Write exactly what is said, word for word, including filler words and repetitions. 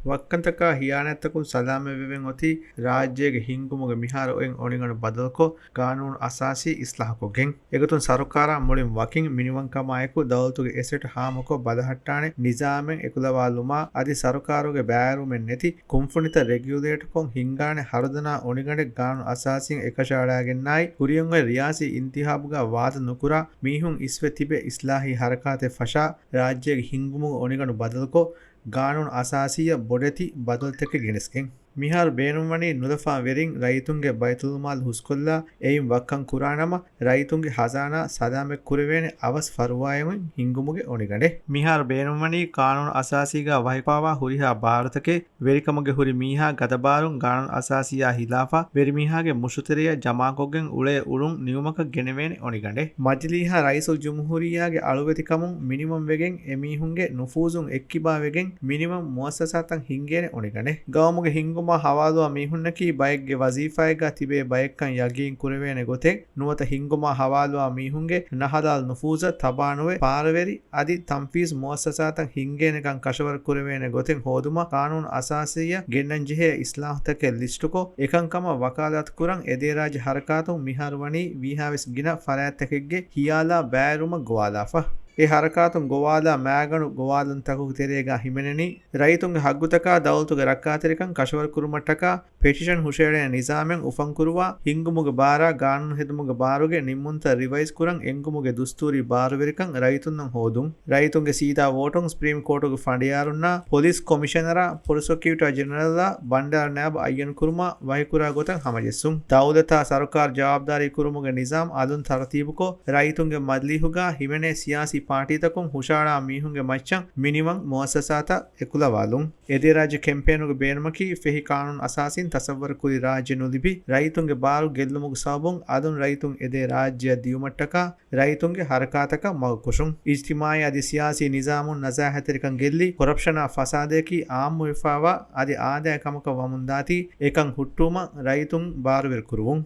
ވައްކަންތަކާ ހިޔާނާތްތަކުން ސަލާމަތްވެވެން އޮތީ ރާއްޖޭގެ ހިންގުމުގެ މިހާރު އޮތް އޮނިގަނޑު ބަދަލުކޮށް، ގާނޫނު އަސާސީ އިސްލާހުކޮށްގެން. އެގޮތުން ސަރުކާރާ މުޅިން ވަކިން މިނިވަންކަމާއެކު ދައުލަތުގެ އެސެޓް ހާމަކޮށް ބަލަހައްޓާނެ ނިޒާމެއް އެކުލަވާލުމާ އަދި ސަރުކާރުގެ ބައިވެރިވުމެއް ނެތި ކުންފުނިތައް ރެގިއުލޭޓްކޮށް ހިންގާނެ ހަރުދަނާ އޮނިގަނޑެއް ގާނޫނު އަސާސީން އެކަށައަޅާގެންނާއި ކުރިއަށްއޮތް ރިޔާސީ އިންތިހާބުގަ ވާދަ ނުކުރާ މީހުން އިސްވެ ތިބެ އިސްލާހީ ހަރަކާތެއް ފަށާ ރާއްޖޭގެ ހިންގުމުގެ އޮނިގަނޑު ބަދަލުކޮށް، ގާނޫނު އަސާސީއަށް ބޮޑެތި ބަދަލުތަކެއް ގެނެސްގެން. މިހާރު ބޭނުންވަނީ ނުލަފާ ވެރިން ރައްޔިތުންގެ ބައިތުލްމާލު ހުސްކޮށްލާ އެއިން ވައްކަން ކުރާނަމަ، ރައްޔިތުންގެ ހަޒާނާ ސަލާމަތް ކުރެވޭނެ އަވަސް ފަރުވާއެއް ހިންގުމުގެ އޮނިގަނޑެއް. މިހާރު ބޭނުންވަނީ ޤާނޫނު އަސާސީގަ ވަހިކޮށްފާވާ ހުރިހާ ބާރުތަކެއް، ވެރިކަމުގެ ހުރި މީހާ ގަދަބާރުން ގާނޫނު އަސާސީއާ ހިލާފަށް ވެރިމީހާގެ މުށުތެރެއަށް ޖަމާކޮށްގެން އުޅޭ އުޅުން ނިމުމަކަށް ގެނެވޭނެ އޮނިގަނޑެއް. މަޖިލީހާ ރައީސުލްޖުމްހޫރިއްޔާގެ އަޅުވެތިކަމުން މިނިވަންވެގެން އެމީހުންގެ ނުފޫޒުން އެއްކިބާވެގެން މިނިވަން މުއައްސަސާތައް ހިންގޭނެ އޮނިގަނޑެއް. ގައުމުގެ ހިންގުމާ ހަވާލުވާ މީހުންނަކީ ބައެއްގެ ވަޒީފާއެއްގަ ތިބޭ ބައެއްކަން ޔަގީން ކުރެވޭނެ ގޮތެއް ނުވަތަ ހިންގުމާ ހަވާލުވާ މީހުންގެ ނަހަލާލް ނުފޫޒަށް ތަބާނުވެ ބާރުވެރި އަދި ތަންފީޒު މުއައްސަސާތައް ހިންގޭނެކަން ކަށަވަރު ކުރެވޭނެ ގޮތެއް ހޯދުމަށް ގާނޫނު އަސާސީއަށް ގެންނަންޖެހޭ އިސްލާހުތަކެއް ލިސްޓުކޮށް، އެކަންކަމަށް ވަކާލާތުކުރަން އެދޭރާއްޖެ ހަރަކާތުން މިހާރު ވަނީ ވީހާވެސް ގިނަ ފަރާތްތަކެއްގެ ހިޔާލާ ބައިވެރިވުމަށް ގޮވާލާފަ. އެ ހަރަކާތުން ގޮވާލާ މައިގަނޑު ގޮވާލުންތަކުގެ ތެރޭގަ ހިމެނެނީ، ރައްޔިތުންގެ ހައްގުތަކާ ދައުލަތުގެ ރައްކާތެރިކަން ކަށަވަރުކުރުމަށްޓަކާ ޕެޓިޝަން ހުށައެޅޭ ނިޒާމެއް އުފަންކުރުވާ، ހިންގުމުގެ ބާރާ ގާނޫނު ހެދުމުގެ ބާރުގެ ނިންމުންތައް ރިވައިޒް ކުރަން އެންގުމުގެ ދުސްތޫރީ ބާރުވެރިކަން ރައްޔިތުންނަށް ހޯދުން. ރައްޔިތުންގެ ސީދާ ވޯޓުން ސްޕްރީމް ކޯޓުގެ ފަނޑިޔާރުންނާ، ޕޮލިސް ކޮމިޝަނަރާ، ޕްރޮސިކިއުޓާ ޖެނެރަލްއާ ބަންޑާރު ނައިބު އައްޔަންކުރުމާ ވަހިކުރާ ގޮތަށް ހަމަޖެއްސުން. ދައުލަތާ ސަރުކާރު ޖަވާބުދާރީ ކުރުމުގެ ނިޒާމް އަލުން ތަރުތީބުކޮށް، ރައްޔިތުންގެ މަޖިލީހުގަ ހިމެނޭ ސިޔާސީ ޕާޓީތަކުން ހުށައަޅާ މީހުންގެ މައްޗަށް މިނިވަން މުއައްސަސާތައް އެކުލަވާލުން. އެދޭރާއްޖެ ކެމްޕޭނުގެ ބޭނުމަކީ ފެހި ޤާނޫނު އަސާސީން ތަސައްވަރުކުރި ރާއްޖެ ނުލިބި ރައްޔިތުންގެ ބާރު ގެއްލުމުގެ ސަބަބުން އަލުން ރައްޔިތުން އެދޭ ރާއްޖެއަށް ދިޔުމަށްޓަކާ ރައްޔިތުންގެ ހަރަކާތަކަށް މަގުކޮށުން. އިޖްތިމާޢީ އަދި ސިޔާސީ ނިޒާމުން ނަޒާހަތްތެރިކަން ގެއްލި، ކޮރަޕްޝަނާ ފަސާދަޔަކީ އާއްމުވެފައިވާ އަދި އާދައިގެ ކަމަކަށް ވަމުންދާތީ، އެކަން ހުއްޓުވުމަށް ރައްޔިތުން ބާރުވެރިކުރުވުން.